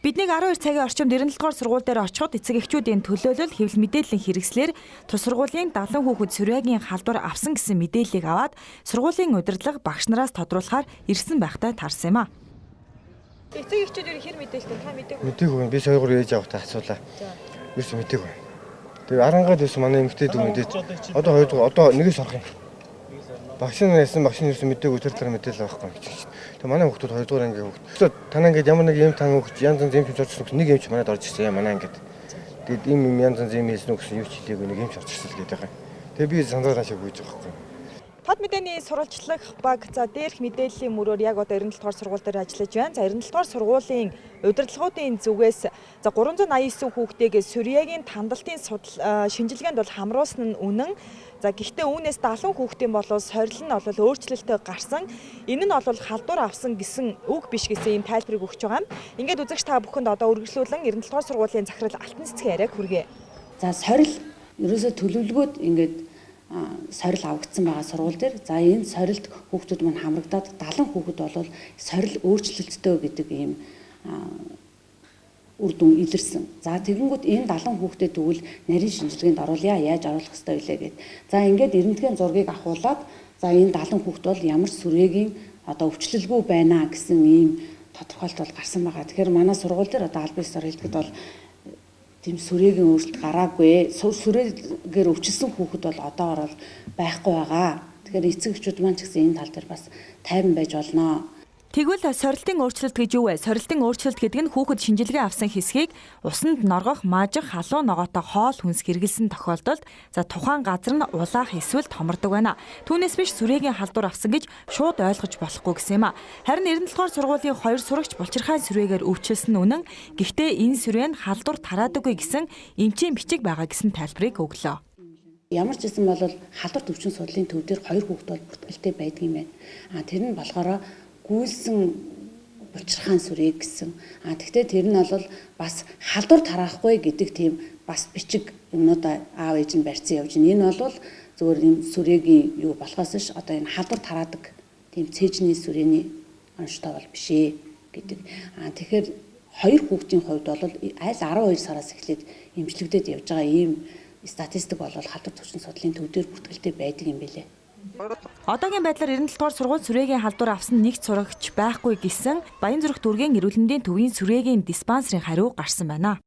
Биднийг 12 цагийн орчимд 97 дугаар сургууль дээр очиход эцэг эхчүүдийн төлөөлөл хэвлэл мэдээллийн хэрэгслээр тус сургуулийн 70 хүүхэд сүрээгийн халдвар авсан гэсэн мэдээллийг аваад сургуулийн удирдлага багш нараас тодруулахаар ирсэн байхтай таарсан юм а. Эцэг эхчүүд ер хэр мэдээлэлтэй та мдээгүй. Мдээгүй, би саягаар ээж авахтай асуулаа. Ерөөсөө мдээгүй. Тэгээ арангаад байсан манай эмэгтэй дүү мэдээд одоо хоёр дугаар одоо нэгээс орох юм. Багш нар яасан, багш нар ерөөсөө мдээгүй, тэр тэр мэдээлэл авахгүй гэж чинь. Тэгээ манай хүүхдүүд хоёр дугаар ангийн хүүхд. Тэгэхээр танаа ингээд ямар нэг юм тан хүүхд янз янз юм ч орж ирсэн, нэг юм ч манад орж ирсэн юм манай ангид. Тэгээд им юм янз янз юм хийсэн үү гэсэн юу ч хэлээгүй, нэг юм ч орж ирсэн л гэдэг юм. Тэгээ би сандраа шиг гүйж байгаа байхгүй. Тод мэдээний сурвалжлах баг за дээрх мэдээллийн мөрөөр яг одоо 97 дугаар сургууль дээр ажиллаж байна. За 97 дугаар сургуулийн удирдлагуудын зүгээс за 389 хүүхдийг сүрьегийн тандалтын судал шинжилгээнд бол хамруулсан нь үнэн. За гэхдээ үүнээс 70 хүүхдийн болол сорил нь бол өөрчлөлтөө гарсан. Энэ нь бол халдвар авсан гэсэн үг биш гэсэн ийм тайлбарыг өгч байгаа юм. Ингээд үзэгч та бүхэнд одоо үргэлжлүүлэн 97 дугаар сургуулийн захирал Алтан цэцгийн яриаг хүргэе. За сорил ерөөсөө төлөвлөгөөд ингээд сорил авагдсан байгаа сургууль дээр. За энэ сорилд хүүхдүүд маань хамрагдаад 70 хүүхэд бол сорил өөрчлөлттэй гэдэг ийм үр дүн илэрсэн. За тэгэнгүүт энэ 70 хүүхдэд тэгвэл нарийн шинжилгээнд оруулъя. Яаж оруулах ёстой вүлээ гэд. За ингээд эрэмтгийн зургийг авахуулаад за энэ 70 хүүхд бол ямар сүрээгийн одоо өвчлөлгүй байна гэсэн ийм тодорхойлолт бол гарсан байгаа. Тэгэхээр манай сургууль дээр одоо аль бисаар хэлэхэд бол тийм сүрээгийн өөрчлөлт гараагүй. Сүрээгээр өвчлсөн хүүхэд бол одоогор бол байхгүй байгаа. Тэгэхээр эцэг эхчүүд маань ч гэсэн энэ тал дээр бас тайван байж болно. Тэгвэл сорилтын өөрчлөлт гэж юу вэ? Сорилтын өөрчлөлт гэдэг нь хүүхэд шинжилгээ авсан хэсгийг усанд норгох, маажих, халуун ногоотой хоол хүнс хэрэглэсэн тохиолдолд за тухайн газар нь улаах эсвэл томордог байна. Түүнээс биш сүрээгийн халдвар авсан гэж шууд ойлгож болохгүй гэсэн юм а. Харин 97 дугаар сургуулийн хоёр сурагч булчирхайн сүрээгээр өвчлсөн нь үнэн. Гэхдээ энэ сүрээ нь халдвар тараадаггүй гэсэн эмчийн бичиг байгаа гэсэн тайлбарыг өглөө. Ямар ч гэсэн бол халдвар төвчин судлалын төв дээр хоёр хүүхэд бол бүртгэлтэй байдаг юм байна. А тэр нь болохоор гүйлсэн булчирхаан сүрээ гэсэн. А тэгтээ тэр нь бол бас халдвар тараахгүй гэдэг тийм бас бичиг юмнууд аав ээж нь барьсан явж байна. Энэ бол зөвхөн юм сүрээгийн юу болохоос ш одоо энэ халдвар тараадаг тийм цээжний сүрээний онцтой бол биш ээ гэдэг. А тэгэхээр хоёр хүүхдийн хувьд бол аль 12 сараас эхлээд эмчлэгдээд явж байгаа ийм статистик бол халдвар төвчин судлалын төв дээр бүртгэлтэй байдаг юм билээ. Одоогийн байдлаар 97 дугаар сургууль сүрээгийн халдвар авсан нэг сурагч байхгүй гэсэн Баянзүрх дүүргийн эрүүл мэндийн төвийн сүрээгийн диспансерын хариу гарсан байна.